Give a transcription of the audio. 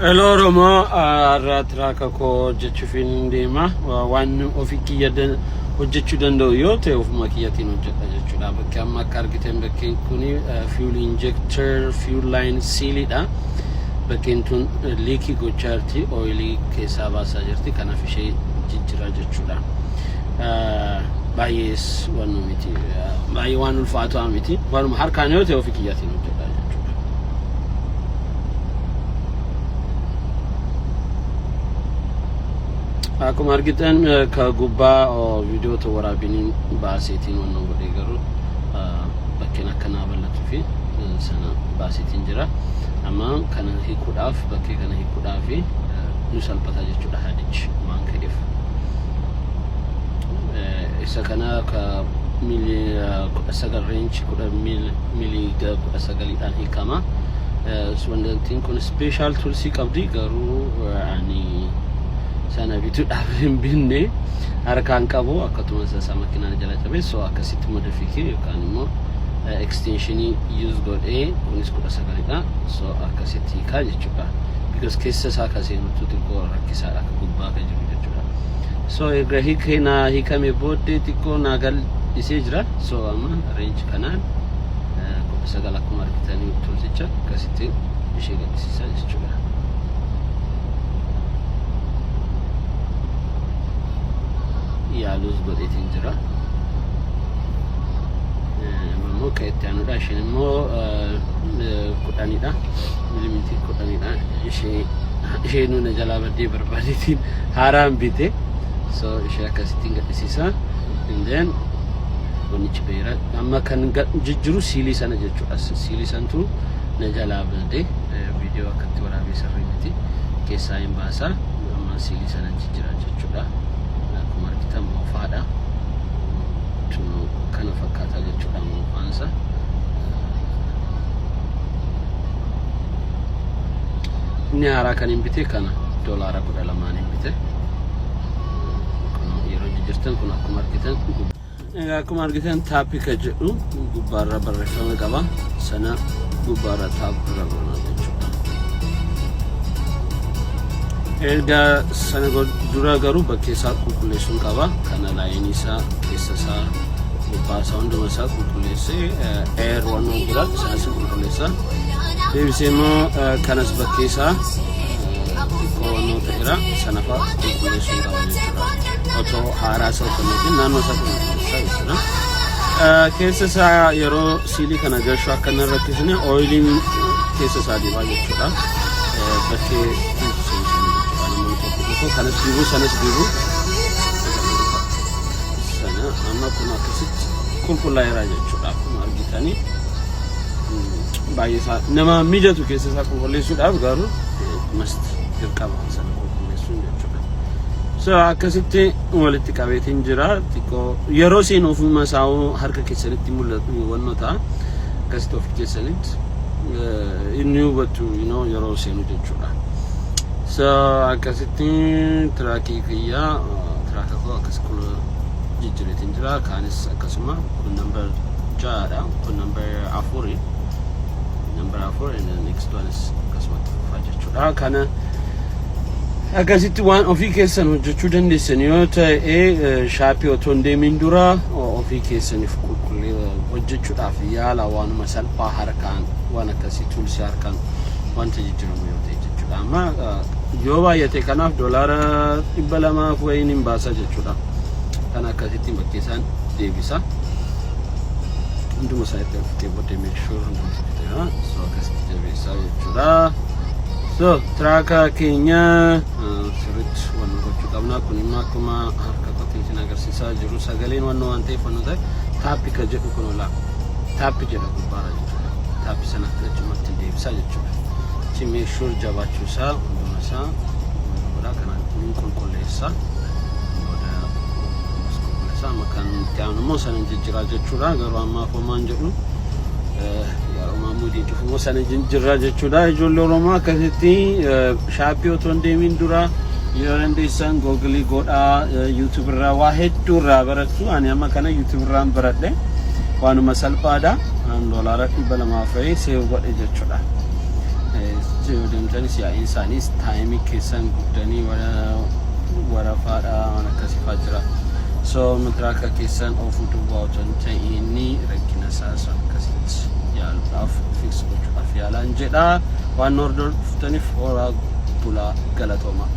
Hello Oromoo, har'a trucka koo hojjechuuf hin deema. Waan ofii kiyya hojjechuu danda'u yoo ta'e ofuma kiyyatiin hojjedha jechuudha. Bakki amma akka argitan bakkeen kuni fuel injector fuel line sealidha. Bakkeen tun leakii gochaa jirti, oilii keessaa baasaa jirti. Kanaaf ishee jijjiraa jechuudha. Baay'ees waan miti, baay'ee waan ulfaataa miti. Waanuma harkaan yoo ta'e ofii kiyyaatiin hojjedha jechuudha. Akkuma argitan ka gubbaa viidiyoota waraabiniin baaseetiin wannan godhee garuu bakkeen akkanaa bal'atuu fi sana baaseetiin jira. Amma kana hiikuudhaaf, bakkee kana hiikuudhaaf nu salphata jechuudha haadichi waan ka'eef. Isa kana ka miilii 19 wrench kudha miilii 19dhaan hiikama. Wantiin kun special toolsii qabdi, garuu ani sana bituudhaaf hin binne, harkaan qabu. Akkatuma isa makinaan jala cabe, so akkasitti modify yookaan immoo extensionii use godhee, kunis 19dha, so akkasitti hiikaa jechuudha, because keessa isaa ka seenutu xiqqoo rakkisaadha akka gubbaa ka jiru jechuudha. So erga hiikee naa hiikame booddee xiqqoo naa gal'isee jira. So amma wrench kanaan 19 akkuma argitanii toolsicha akkasitti ishee gadhisiisa jechuudha. Yaaluus godheetiin jira. Immoo kan itti aanudha. Isheen immoo 10dha. Miilimeetirii 10dha. Ishee nuna jalaa baddee barbaadeetiin haaraan bite. So ishee akkasittiin gadhisiisa. And then wannichi beera. Amma kan jijjiru sealii sana jechuudha. Sealii santu na jalaa badee viidiyoo akkatti waraabee sirrii miti. Keessaa hin baasaa. Amma sealii sana jijjiira jechuudha. Akkuma argitan moofaadha. Kana fakkaataa jechuudha moofaansa. Inni haaraa kan hin bite kana $12n hin bite. Yeroo jijjiirtan kun akkuma argitan, egaa akkuma argitan tap ka jedhu gubbaarra barreeffama qaba. Sana gubbaarra tap irra goona jechuudha. Erga sana dura garuu bakkee isaa qulqulleessuun qaba. Kana lineii isaa, keessa isaa, gubbaa isaa, hunduma isaa qulqulleessee, air waan jira sanas qulqulleessa. Deebisee immoo kanas bakkee isaa xiqqoo waan ta'eera sana fa'a qulqulleessuun qaba jechuudha. Otoo haaraa isaa otoo hin naannoo isaa qulqulleessaa jechuudha. Keessa isaa yeroo sealii kana galchuu akka hin rakkisne oiliin keessa isaa dibaa jechuudha. Bakkee jechuudha. Namoonni tokko tokko kanas dibu, sanas dibu. Sana amma kun akkasitti qulqullaa'eera jechuudha. Akkuma argitanii baay'ee isaa nama mijatu keessa isaa qulqulleessuudhaaf, garuu must dirqama sana qulqulleessuun jechuudha. So akkasitti walitti qabeetiin jira. Xiqqoo yeroo siin ofuma isaa harka keessanitti mul'atu wannoo ta'a. Akkasitti ofii keessanitti inni hubattu yeroo seenu jechuudha. So akkasitti truckii kiyyaa, trucka koo akkas jijjireetiin jira. Kaanis akkasuma kun number 6dha. Kun number 4. Number 4 and the next one is akkasumatti fufaa jechuudha. Kana akkasitti waan ofii keessan hojjechuu dandeessan yoo ta'e, shopii otoo hin deemin dura ofii keessaniif qulqullee hojjechuudhaaf yaala. Waanuma salphaa harkaan, waan akkasii toolsii harkaan wanta jijjiiramu yoo ta'e jechuudha. Amma yoo baay'ate kanaaf $200 wayiin hin baasa jechuudha. Kana akkasittiin bakkee isaan deebisa. Hunduma isaa itti fixee booddee make sure hunduma isaa fixeera. So akkasitti jabeessaa jechuudha. So trucka keenya sirriitti waan gochuu qabna. Kun immoo akkuma harka qotiitiin agarsiisaa jiru sagaleen waan waan ta'eef waan ta'e tap ka jedhu kun olaa tap jedha gubbaarra jechuudha. Tap sana achumatti deebisaa jechuudha. Achi make sure jabaachuu isaa hunduma isaa godha. Kana ni qulqulleessa. Booda qulqulleessa. Amma kan itti aanu immoo sana jijjiiraa jechuudha. Garuu ammaaf homaan jedhu yeroo maamuudii cufu immoo sana jijjiirraa jechuudha. Ijoollee Oromoo, akkasitti shopii otoo hin deemin dura yoo dandeessan Googleii godhaa, YouTube irraa waa hedduu irraa barattu. Ani amma kana YouTube irraan baradhe, waanuma salphaadha. $200 fa'i save godhe jechuudha. Achi yoo deemtanis yaa'iin isaaniis time keessan guddanii warafaadha, waan akkasii fa'aa jira. So matiraaka keessan oofuu duwwaa otoo hin ta'in rakkina isaa sun akkasitti yaaluudhaaf, fix gochuudhaaf yaalaan jedha. Waan hordoftaniif horaa bulaa, galatooma.